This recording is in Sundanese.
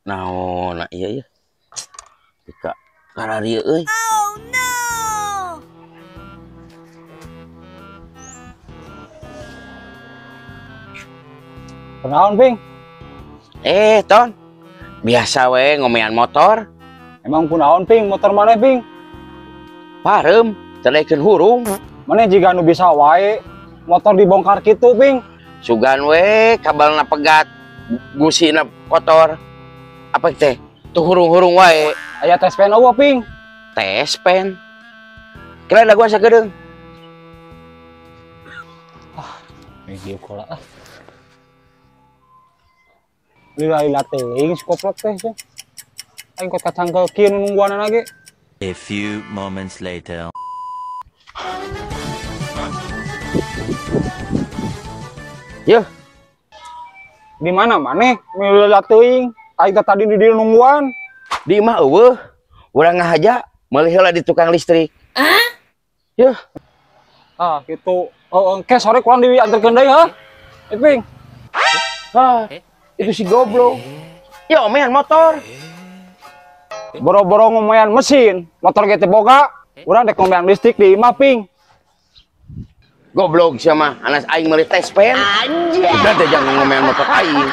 Naon nah, iya iya. Dika kararieu euy. Oh no. Kunaon, Ping? Ton. Biasa we ngomean motor. Emang kunaon, Ping? Motor maneh, Ping? Pareum, teu hurung. Maneh jiga nu bisa wae motor dibongkar kitu, Ping. Sugan we kabelna pegat, gusina kotor. Apa teh? Tuh hurung-hurung wae. Aya tes pen eueuh, Ping? Tes pen. Kira da gua sakedeung. Ah, medio kola ah. Lila-lila teuing si koplok teh sih. Aing kot kacangkel kieu nu nungguanan lagi. A few moments later. Yuh. Di mana maneh? Lila teuing. Aing teh tadi di dieu nungguan. Di imah eueuh. Urang ngahaja meuli heula di tukang listrik. Hah? Yuh. Ah, gitu. Oh, engke sore kurang diantarkeun deui heuh. Ping. Ah. Itu si goblok. Ya omean motor. Boro-boro ngomean mesin, motor ge teu boga. Urang dek ngomean listrik di imah, Ping. Goblok sia mah, anas aing meuli tes pen. Anjay. Udah teh jangan ngomean motor aing.